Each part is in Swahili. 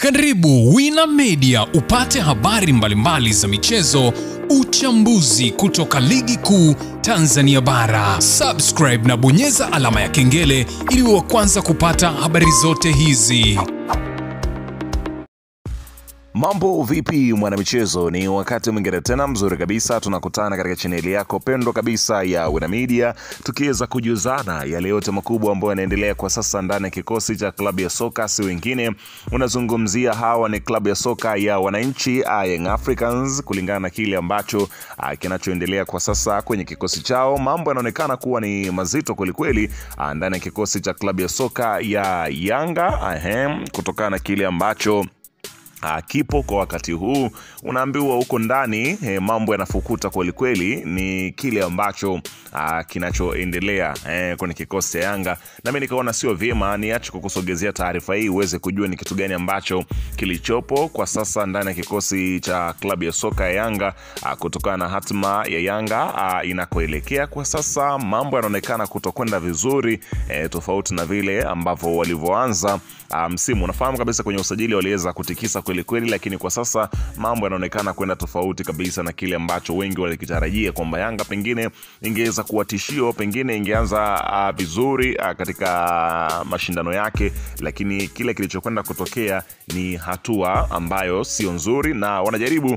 Karibu Wina Media upate habari mbalimbali za michezo, uchambuzi kutoka Ligi Kuu Tanzania Bara. Subscribe na bonyeza alama ya kengele ili uwe kwanza kupata habari zote hizi. Mambo vipi mwanamichezo, ni wakati mwingine tena mzuri kabisa tunakutana katika chaneli yako pendwa kabisa ya Wina Media, tukiweza kujuzana yale yote makubwa ambayo yanaendelea kwa sasa ndani ya kikosi cha klabu ya soka. Si wengine unazungumzia, hawa ni klabu ya soka ya wananchi Young Africans. Kulingana na kile ambacho kinachoendelea kwa sasa kwenye kikosi chao, mambo yanaonekana kuwa ni mazito kwelikweli ndani ya kikosi cha klabu ya soka ya Yanga, kutokana na kile ambacho kipo kwa wakati huu. Unaambiwa huko ndani mambo yanafukuta kweli kweli, ni kile ambacho kinachoendelea kwenye kikosi cha Yanga. Na mimi nikaona sio vyema niache kukusogezea taarifa hii uweze kujua ni kitu gani ambacho kilichopo kwa sasa ndani ya kikosi cha klabu ya soka ya Yanga, kutokana na hatima ya Yanga inakoelekea kwa sasa. Mambo yanaonekana kutokwenda vizuri, tofauti na vile ambavyo walivyoanza msimu. Unafahamu kabisa kwenye usajili waliweza kutikisa kweli kweli, lakini kwa sasa mambo yanaonekana kwenda tofauti kabisa na kile ambacho wengi walikitarajia, kwamba Yanga pengine ingeweza kuwa tishio, pengine ingeanza vizuri katika mashindano yake, lakini kile kilichokwenda kutokea ni hatua ambayo sio nzuri, na wanajaribu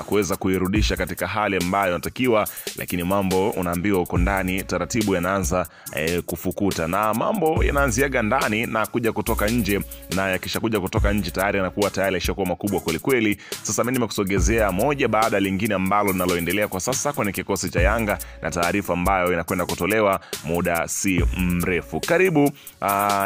kuweza kuirudisha katika hali ambayo inatakiwa, lakini mambo unaambiwa uko ndani taratibu yanaanza kufukuta, na mambo yanaanziaga ndani na kuja kutoka nje, na yakishakuja kutoka nje tayari yanakuwa tayari yashakuwa makubwa kweli kweli. Sasa mimi nimekusogezea moja baada lingine ambalo linaloendelea kwa sasa kwenye kikosi cha Yanga na taarifa ambayo inakwenda kutolewa muda si mrefu. Karibu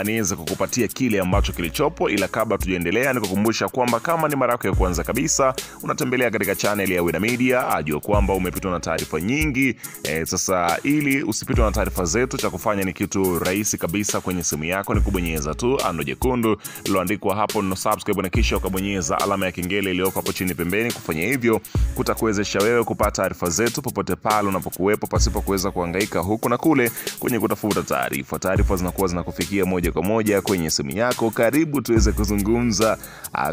niweze kukupatia kile ambacho kilichopo, ila kabla tujaendelea nikukumbusha kwamba kama ni mara yako ya kwanza kabisa unatembelea katika channel ya Wina Media, ajua kwamba umepitwa na taarifa nyingi. Sasa ili usipitwe na taarifa zetu, cha kufanya ni kitu rahisi kabisa kwenye simu yako, ni kubonyeza tu ando jekundu liloandikwa hapo no subscribe, na kisha ukabonyeza alama ya kengele iliyoko hapo chini pembeni. Kufanya hivyo kutakuwezesha wewe kupata taarifa zetu popote pale unapokuwepo, pasipo kuweza kuhangaika huku na kule kwenye kutafuta taarifa. Taarifa zinakuwa zinakufikia moja kwa moja kwenye simu yako. Karibu tuweze kuzungumza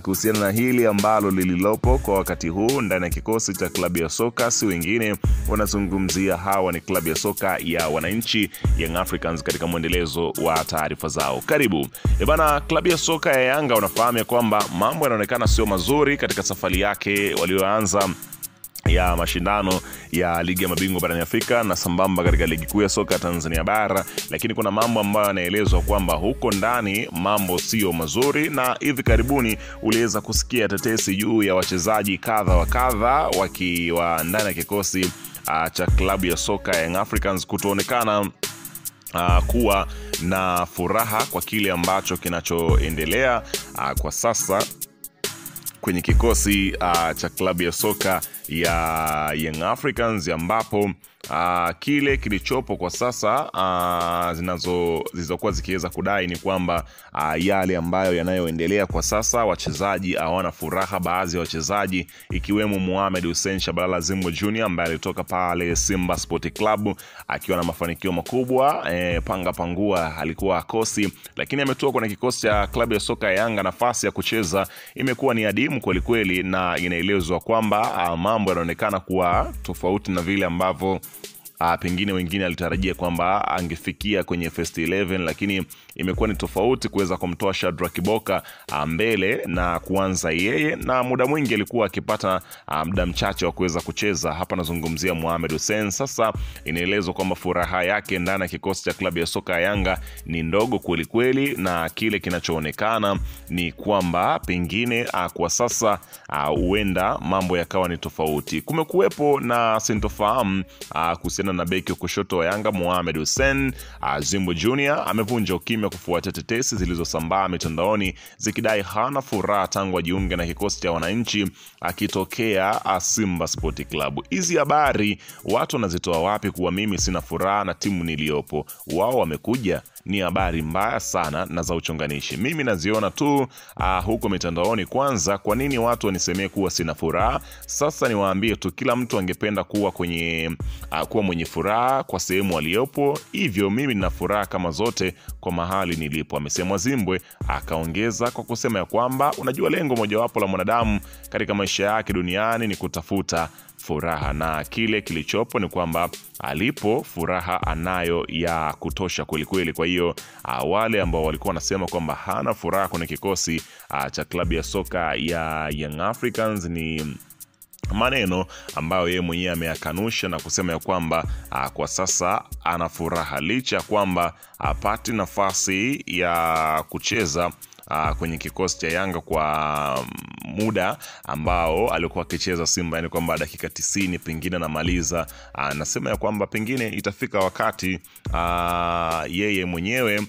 kuhusiana na hili ambalo lililopo kwa wakati huu ndani ya kikosi cha klabu ya soka. Si wengine wanazungumzia, hawa ni klabu ya soka ya wananchi Young Africans, katika mwendelezo wa taarifa zao. Karibu. Bana, klabu ya soka ya Yanga unafahamu ya kwamba mambo yanaonekana sio mazuri katika safari yake walioanza ya mashindano ya ligi ya mabingwa barani Afrika na sambamba katika ligi kuu ya soka Tanzania Bara, lakini kuna mambo ambayo yanaelezwa kwamba huko ndani mambo sio mazuri, na hivi karibuni uliweza kusikia tetesi juu ya wachezaji kadha wa kadha wakiwa ndani ya kikosi cha klabu ya soka Young Africans kutoonekana kuwa na furaha kwa kile ambacho kinachoendelea kwa sasa kwenye kikosi cha klabu ya soka ya Young Africans, ambapo kile kilichopo kwa sasa zilizokuwa zikiweza kudai ni kwamba yale ambayo yanayoendelea kwa sasa, wachezaji hawana furaha. Baadhi ya wachezaji ikiwemo Mohamed Hussein Shabalala Zimbo Junior ambaye alitoka pale Simba Sport Club akiwa na mafanikio makubwa, panga pangua alikuwa akosi, lakini ametoka kwenye kikosi cha klabu ya soka ya Yanga. Nafasi ya kucheza imekuwa ni adimu kweli kweli, na inaelezwa kwamba mambo yanaonekana kuwa tofauti na vile ambavyo pengine wengine alitarajia kwamba angefikia kwenye first 11, lakini imekuwa ni tofauti kuweza kumtoa Shadrack Kiboka mbele na kuanza yeye, na muda mwingi alikuwa akipata muda mchache wa kuweza kucheza. Hapa nazungumzia Mohamed Hussein. Sasa inaelezwa kwamba furaha yake ndani ya kikosi cha klabu ya soka ya Yanga ni ndogo kweli kweli, na kile kinachoonekana ni kwamba pengine kwa sasa huenda mambo yakawa ni tofauti. Kumekuwepo na sintofahamu kuhusiana na beki wa kushoto wa Yanga Mohamed Hussein Zimbo Junior amevunja ukimya kufuatia tetesi zilizosambaa mitandaoni zikidai hana furaha tangu ajiunge na kikosi cha wananchi akitokea Simba Sport Club. Hizi habari watu wanazitoa wapi kuwa mimi sina furaha na timu niliyopo? Wao wamekuja ni habari mbaya sana na za uchonganishi. Mimi naziona tu huko mitandaoni. Kwanza, kwa nini watu wanisemee kuwa sina furaha? Sasa niwaambie tu, kila mtu angependa kuwa kwenye kuwa mwenye furaha kwa sehemu aliyopo, hivyo mimi nina furaha kama zote kwa mahali nilipo, amesema Zimbwe. Akaongeza kwa kusema ya kwamba unajua lengo mojawapo la mwanadamu katika maisha yake duniani ni kutafuta furaha, na kile kilichopo ni kwamba alipo furaha anayo ya kutosha kweli kweli. Kwa hiyo wale ambao walikuwa wanasema kwamba hana furaha kwenye kikosi cha klabu ya soka ya Young Africans ni maneno ambayo yeye mwenyewe ameyakanusha na kusema ya kwamba kwa sasa ana furaha licha kwamba apati nafasi ya kucheza kwenye kikosi cha Yanga kwa muda ambao alikuwa akicheza Simba, yani kwamba dakika 90 pengine anamaliza. Anasema ya kwamba pengine itafika wakati yeye mwenyewe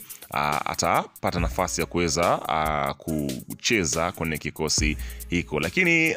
atapata nafasi ya kuweza kucheza kwenye kikosi hiko. Lakini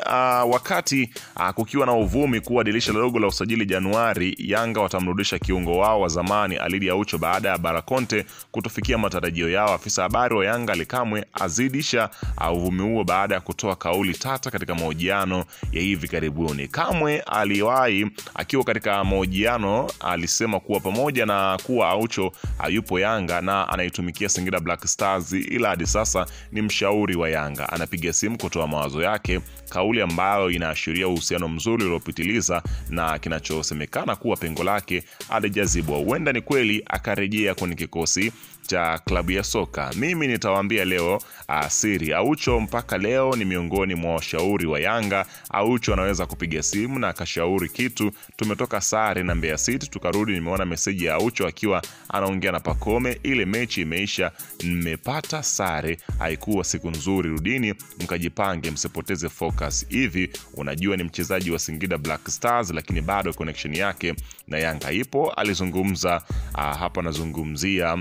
wakati kukiwa na uvumi kuwa dirisha dogo la usajili Januari, Yanga watamrudisha kiungo wao wa zamani Alidi Aucho baada ya Barakonte kutofikia matarajio yao. Afisa habari wa Yanga Alikamwe azidisha uvumi huo baada ya kutoa kauli tata katika mahojiano ya hivi karibuni. Kamwe aliwahi akiwa katika mahojiano alisema kuwa pamoja na kuwa Aucho hayupo Yanga na anaitumikia Singida Black Stars, ila hadi sasa ni mshauri wa Yanga, anapiga simu kutoa mawazo yake, kauli ambayo inaashiria uhusiano mzuri uliopitiliza na kinachosemekana kuwa pengo lake alijazibwa. Huenda ni kweli akarejea kwenye kikosi cha klabu ya soka. Mimi nitawaambia leo siri. Aucho mpaka leo ni miongoni mwa washauri wa Yanga. Aucho anaweza kupiga simu na akashauri kitu. Tumetoka sare na Mbeya City tukarudi, nimeona meseji ya Aucho akiwa anaongea na Pakome, ile mechi imeisha, nimepata sare, haikuwa siku nzuri, rudini mkajipange, msipoteze focus. Hivi unajua ni mchezaji wa Singida Black Stars, lakini bado connection yake na Yanga ipo, alizungumza. Hapa nazungumzia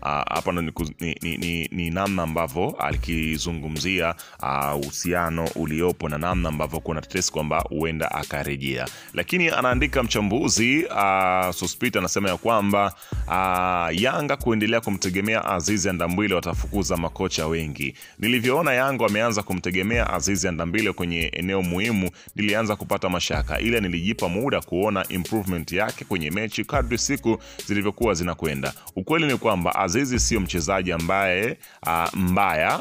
hapa ni namna ambavyo alikizungumzia uhusiano uliopo na namna ambavyo kuna tetesi kwamba huenda akarejea. Lakini anaandika mchambuzi Sospita, anasema ya kwamba Yanga kuendelea kumtegemea Azizi Andambwile watafukuza makocha wengi. Nilivyoona Yanga wameanza kumtegemea Azizi Andambwile kwenye eneo muhimu, nilianza kupata mashaka, ila nilijipa muda kuona improvement yake kwenye mechi kadri siku zilivyokuwa zinakwenda. Ukweli ni kwamba Azizi sio mchezaji ambaye mbaya,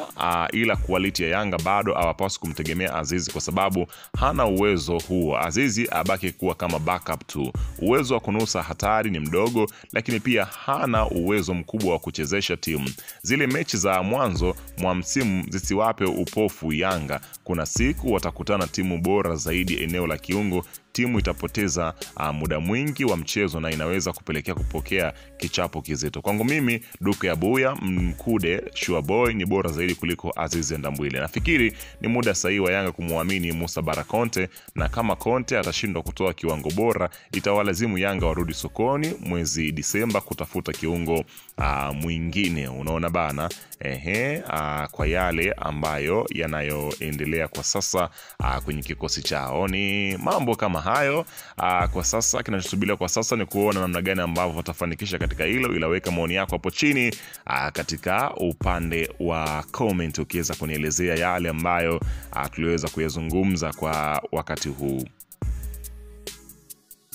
ila quality ya Yanga bado hawapaswi kumtegemea Azizi kwa sababu hana uwezo huo. Azizi abaki kuwa kama backup tu. Uwezo wa kunusa hatari ni mdogo, lakini pia hana uwezo mkubwa wa kuchezesha timu. Zile mechi za mwanzo mwa msimu zisiwape upofu Yanga. Kuna siku watakutana timu bora zaidi eneo la kiungo, timu itapoteza muda mwingi wa mchezo na inaweza kupelekea kupokea kichapo kizito. Kwangu mimi Duke ya Buya, Mkude, Sure Boy ni bora zaidi kuliko Azizi Ndambwile. Nafikiri ni muda sahihi wa Yanga kumuamini Musa Barakonte, na kama Conte atashindwa kutoa kiwango bora itawalazimu Yanga warudi sokoni mwezi Disemba kutafuta kiungo mwingine. Unaona bana, kwa yale ambayo yanayoendelea kwa sasa kwenye kikosi chao ni mambo kama hayo. Kwa sasa kinachosubiriwa kwa sasa ni kuona namna gani ambavyo watafanikisha katika hilo. Ila weka maoni yako hapo chini katika upande wa comment ukiweza kunielezea yale ambayo tuliweza kuyazungumza kwa wakati huu.